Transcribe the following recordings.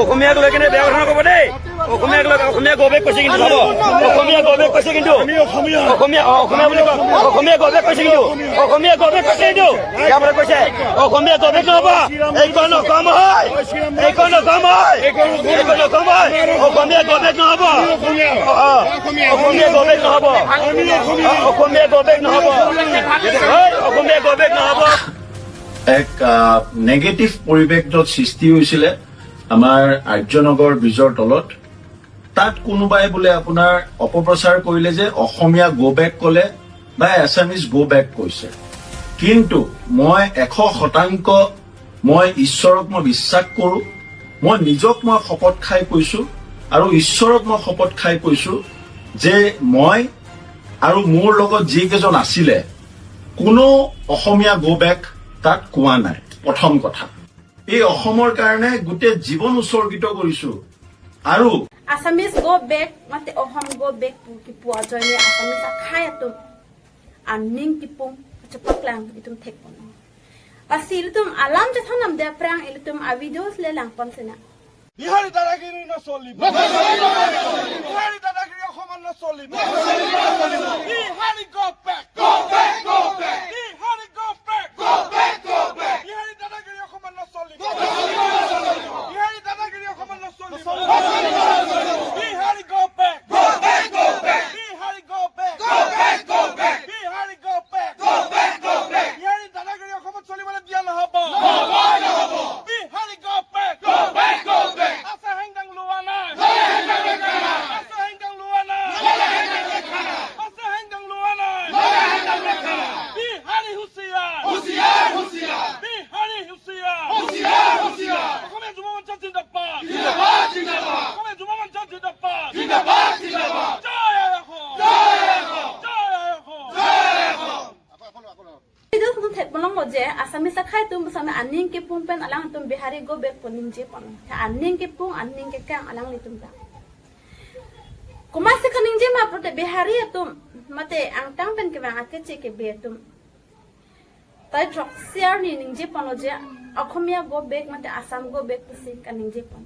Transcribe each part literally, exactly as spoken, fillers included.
অসমীয়াক লৈ কেনে বেয়া কথা নকব দেই। অসমীয়াক লৈ, অসমীয়া go back কৈছে কিন্তু চাব। অসমীয়া go back কৈছে কিন্তু। অসমীয়া, অ, অসমীয়া বুলি কয়। অসমীয়া go back কৈছে কিন্তু। অসমীয়া go back কৈছে কিন্তু। ইয়াৰ পৰা কৈছে, অসমীয়া go back নহ'ব। এইখন অসম হয়। এইখন অসম হয়। এইখন অসম হয়। অসমীয়া go back নহ'ব। অ, অ। অসমীয়া go back নহ'ব। অ, অসমীয়া go back নহ'ব। হয়, অসমীয়া go back নহ'ব। এক, আহ, নিগেটিভ পৰিৱেশ য'ত সৃষ্টি হৈছিলে আমাৰ আৰ্যনগৰ ব্ৰিজৰ তলত, তাত কোনোবাই বোলে আপোনাৰ অপপ্ৰচাৰ কৰিলে যে অসমীয়া go back ক'লে বা এছামিজ go back কৈছে। কিন্তু মই এশ শতাংশ মই ঈশ্বৰক মই বিশ্বাস কৰোঁ, মই নিজক মই শপত খাই কৈছোঁ আৰু ঈশ্বৰক মই শপত খাই কৈছোঁ যে মই আৰু মোৰ লগত যিকেইজন আছিলে কোনো অসমীয়া go back তাত কোৱা নাই। প্ৰথম কথা, এই অসমৰ কাৰণে গোটেই জীৱন উৎসৰ্গিত কৰিছোঁ আৰু Assamese go back mate Ahom go back pu kipu ajoine Assamese akhei atum aning kipung kachepaklang itum thekpon. Lasi ilitum alam chethan namde aphrang ilitum a-videos le langpon sena. Bihari দাদাগিৰি নচলিব। বিহাৰী দাদাগিৰি অসমত নচলিব। Bihari go back। Go back, go back। Bihari go back। Go back, go back। Bihari দাদাগিৰি অসমত নচলিব। বিহাৰী দাদাগিৰি অসমত নচলিব। Bihari go back। Go back, go back। Bihari go back। Go back, go back। Bihari go back। Go back, go back। Bihari দাদাগিৰি অসমত চলিবলৈ দিয়া নহ'ব। নহ'ব, নহ'ব। Bihari go back। Go back, go back। আছা হেংদাং লোৱা নাই। আছা হেংদাং লোৱা নাই। আছা হেংদাং লোৱা নাই। বিহাৰী হুঁচিয়াৰ। হুঁচিয়াৰ, হুঁচিয়াৰ। বিহাৰী হুঁচিয়াৰ। হুঁচিয়াৰ, হুঁচিয়াৰ। অসমীয়া যুৱ মঞ্চ জিন্দাবাদ। জিন্দাবাদ, জিন্দাবাদ। অসমীয়া যুৱ মঞ্চ জিন্দাবাদ। জিন্দাবাদ, জিন্দাবাদ। জয় আই অসম। জয় আই অসম। জয় আই অসম। জয় আই অসম। Video thum thekpon longlo je Assamese akhei atum sami aning kipung pen alangtum Bihari go back pu ningje pon. Aning kipung, aning kekang alanglitum ta. Komatsi kaningje ma pulote Bihari atum mate angtang pen kevang akeche kebe atum tai throksi arni ningje ponlo je Akhomia go back mate Assam go back pusi kaningje pon.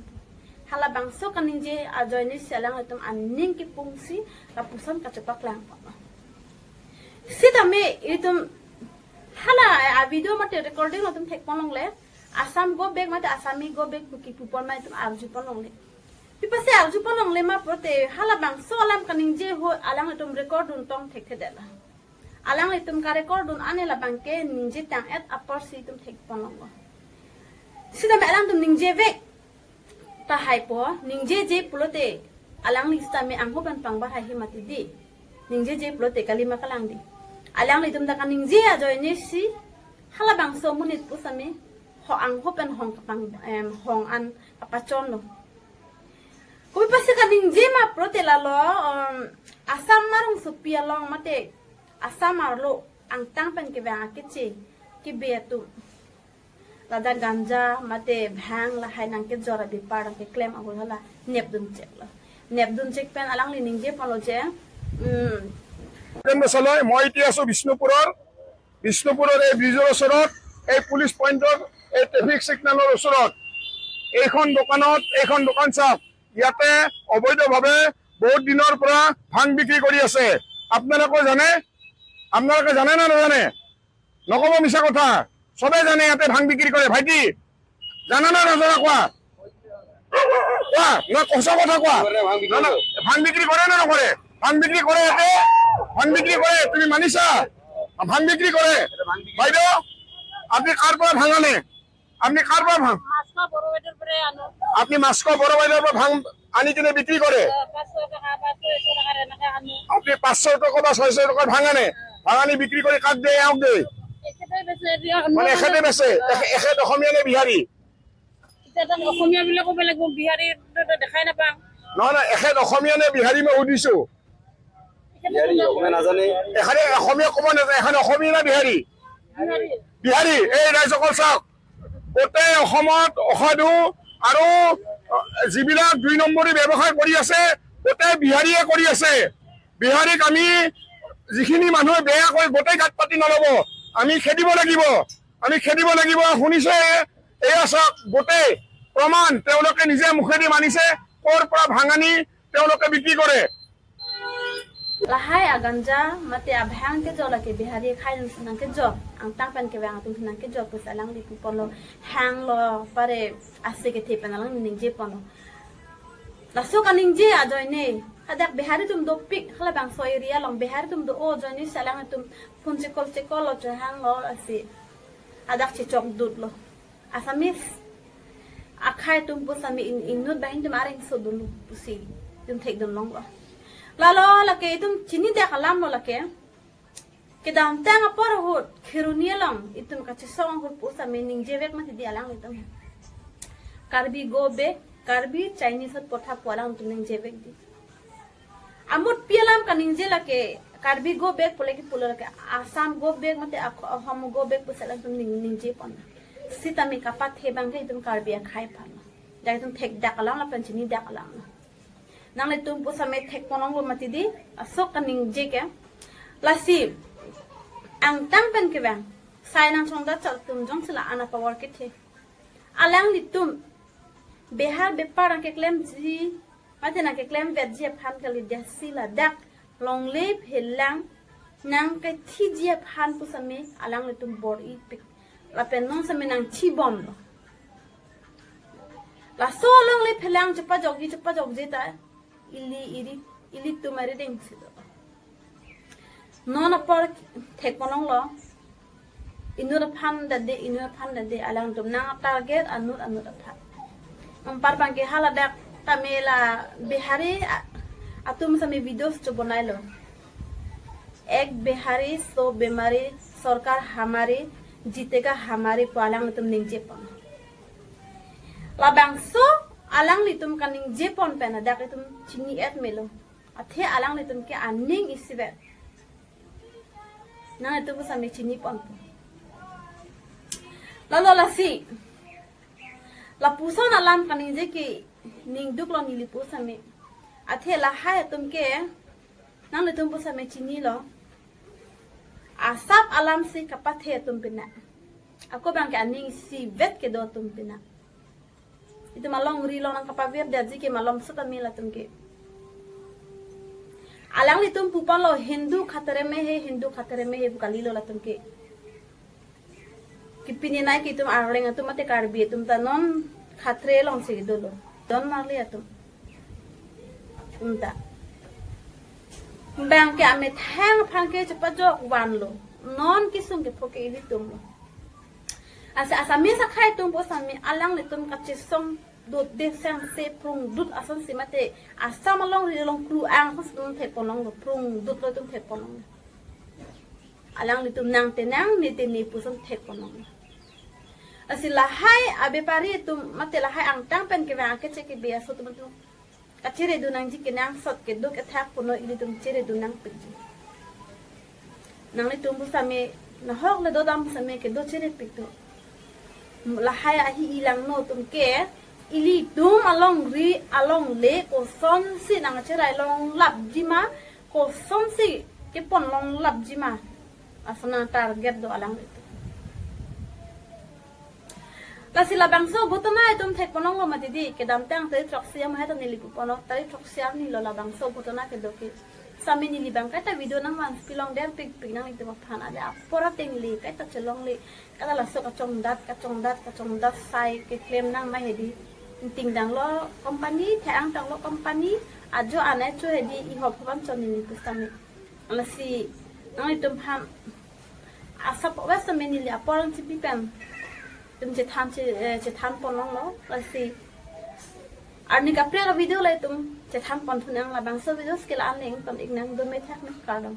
Halabangso kaningje ajoine si alanglitum aning kipung si lapuson kachepaklang pon. Sitame itum hala a-video mate recording atum thekpon longle, Assam go back mate Assami go back pu kipu pon ma itum arjupon longle. Pi apotsi arjupon longle ma pulote halabangso alam kaningje ho alanglitum record dun tong thekthedetlo. Alanglitum ka-record dun ane labangke ningje tang-et apotsi itum thekpon longlo. Sitame alangtum ningje vek. Tahai po, ningjeje pulote alangli sitame angho pen pangbar haihe mati di. Ningjeje pulote kalima kalang di. Alanglitum ta kaningje ajoine si halabangso amonit pusitame ho angho pen hong kapang, em, hong an kapachonlo. Kopi apotsi kaningje ma pulote lalo, em, Assam arongsopi along mate Assam arlo angtang pen kevang akeche kebe atum ladak ganja mate bhang lahai nangkejor abepar nangkeklem ahut hala nepdun cheklo. Nepdun chek pen alangli ningje ponlo je, mm, Jogen Goswami, মই এতিয়া আছো বিষ্ণুপুৰৰ। বিষ্ণুপুৰৰ এই ব্ৰিজৰ ওচৰত, এই পুলিচ পইণ্টৰ, এই ট্ৰেফিক ছিগনেলৰ ওচৰত এইখন দোকানত, এইখন দোকান চাওক, ইয়াতে অবৈধভাৱে বহুত দিনৰ পৰা ভাং বিক্ৰী কৰি আছে। আপোনালোকে জানে? আপোনালোকে জানে নে নাজানে? নক'ব মিছা কথা, চবে জানে ইয়াতে ভাং বিক্ৰী কৰে। ভাইটি, জানা না নাজানা কোৱা? কোৱা, না সঁচা কথা কোৱা। কৰে, ভাং বিক্ৰী না, না, কৰে। ভাং বিক্ৰী কৰে নে নকৰে? ভাং বিক্ৰী কৰে ইয়াতে? ভাং বিক্ৰী কৰে, তুমি মানিছা? ভাং বিক্ৰী কৰে। বাইদেউ, আপুনি কাৰ পৰা ভাং আনে? আপুনি কাৰ পৰা ভাং? মাছখোৱা বড়ো বাইদেউৰ পৰাই আনো। আপুনি মাছখোৱা বড়ো বাইদেউৰ পৰা ভাং আনি কিনে বিক্ৰী কৰে? অ, পাঁচশ টকা বা ছয়শ টকাৰ এনেকে আনো। আপুনি পাঁচশ টকা বা ছয়শ টকাৰ ভাং আনে? ভাং আনি বিক্ৰী কৰি কাক দিয়ে? এওঁক দিয়ে? এখেতে বেচে, এতিয়া মানে এখেতে বেচে? অ। এখে-, এখেত অসমীয়া নে বিহাৰী? এতিয়া তাত অসমীয়া বুলি ক'ব লাগিব, বিহাৰীটো দেখাই নাপাওঁ। নহয়, নহয়, এখেত অসমীয়া নে বিহাৰী মই সুধিছো। এখেতে বিহাৰী, অসমীয়া নাজানে। এখেতে অসমীয়া ক'ব নাজানে, এখেত অসমীয়া নে বিহাৰী? বিহাৰী। বিহাৰী, এই ৰাইজসকল চাওক, গোটেই অসমত অসাধু আৰু, আহ, যিবিলাক দুই নম্বৰী ব্যৱসায় কৰি আছে, গোটেই বিহাৰীয়ে কৰি আছে। বিহাৰীক আমি যিখিনি মানুহে বেয়া কয়, গোটেই গাত পাতি নল'ব, আমি খেদিব লাগিব, আমি খেদিব লাগিব। শুনিছে, এয়া চাওক, গোটেই প্ৰমাণ তেওঁলোকে নিজে মুখেদি মানিছে। ক'ৰ পৰা ভাঙানি তেওঁলোকে বিক্ৰী কৰে। Lahai aganja mate abhang kejor lake Bihari khai nangkejor, angtang pen kevang atum nangkejor pusi alangli puponlo, hanglo pare ase kethe pen alang ningje ponlo. Laso kaningje ajoine hadak Bihari atum dopik, halabangso area along Bihari atum do-o ajoine si alanglitum phone chekol chekol lo, chehanglo, lasi hadak chechokdutlo. Assamese akhai atum pusitame in, inut banghini atum areng so dulu pusi itum thekdun longlo. Lalo lake itum chinidak alam lo lake. Kedamtang apor ahut Kheroni along itum kachesong ahut pusitame ningjevek mati di alanglitum. Karbi go back, Karbi Chinese ahut potha pu alangtum ningjevek di. Amutpi alam kaningje lake Karbi go back pule ke pulo lake Assam go back mate Ak-, Ahom go back pusi alangtum ning, ningje pon. Sitame kapathe abang ke itum Karbi akhai aphan. Dak itum thekdak alam lapen chinidak alam. Nanglitum pusitame thek ponlonglo mati di, asok kaningje ke. Lasi angtang pen kevang sai nangchongdat chot atum jongsi la-an apower kethe. Alanglitum behar bepar nangkeklemji mate nangkeklemvetji aphan kali desi ladak longle phelang nangkethiji aphan pusitame alanglitum bor-ipik. Lapen non sitame nangchibomlo. Laso longle phelang chepajokji chepajokji ta ili iri, ilitum arideng si do. Non apor thek ponlonglo. Inut aphan dade, inut aphan dade, alangtum nang target anut anut aphan. Anpar abang ke haladak tame la Bihari a-, atum sitame videos chobonailo. Ek Bihari so bemari, sorkar hamari, jitega hamari pu alanglitum ningje pon. Labangso alanglitum kaningje pon pen hadak itum chini-et melo. Athe alanglitum ke aning isivet. Nanglitum pusitame chini ponpo. Lalo lasi lapuson alam kaningje ke ningduklo neli pusitame. Athe lahai atum ke nanglitum pusitame chinilo. Asap alam si kapathe atum pina. Ako abang ke aning isivet kedo atum pina. Itum alongri along nangkapavirdetji ke malom sitame latum ke. Alanglitum puponlo Hindu khatre mein hai, Hindu khatre mein hai pu kalilo latum ke. Kipini nai ke itum Arleng atum mate Karbi atum ta non khatre alongsi dolo. Don marli atum. Atum ta. Bang ke amethang aphan ke chepajok vanlo. Non kesung kepho ke ilitumlo. Asa Assamese akhai atum pusitame alanglitum kachesong dut de sangse prungdut asonsi mate Assam alongri along kru-ang ason itum thek ponlonglo, prungdutlo itum thek ponlonglo. Alanglitum nang te nang, ne te ne puson thek ponlonglo. Lasi lahai abepari atum mate lahai angtang pen kevang akeche kebe aso atum atum kachiredun nangji kenangsot kedo kethak puno ilitum chiredun nangpikji. Nanglitum pusitame nahok le dodam pusitame kedo chirepik do. Lahai ahi ilangno atum ke ilitum alongri alongle kosonsi nangcherai longlapji ma, kosonsi kepon longlapji ma, ason nangtarget do alanglitum. Lasi labangso ghotona itum thek ponlonglo mati di, kedamtang tarik throksi amahai ta neli puponlo, tarik throksi arni lo labangso ghotona kedo ke. Sitame neli abang kaita video nangvanpi longder pikpik nanglitum aphan, ale apor ateng le kaita chelongle, kaita laso kachongdat, kachongdat, kachongdat sai keklem nang ma hedi. Ingting tanglo company, the-ang tanglo company, ajo anai cho hedi, ihop hopan chon neli pusitame. Lasi nanglitum aphan asap wes sitame neli apor nangchipi pen itum chethan che, eh, chethan ponlonglo. Lasi arni kaprek avideo le itum chethan ponthu nang, labangso videos ke la-an le ington-ik nang, dome thek nang, kardom.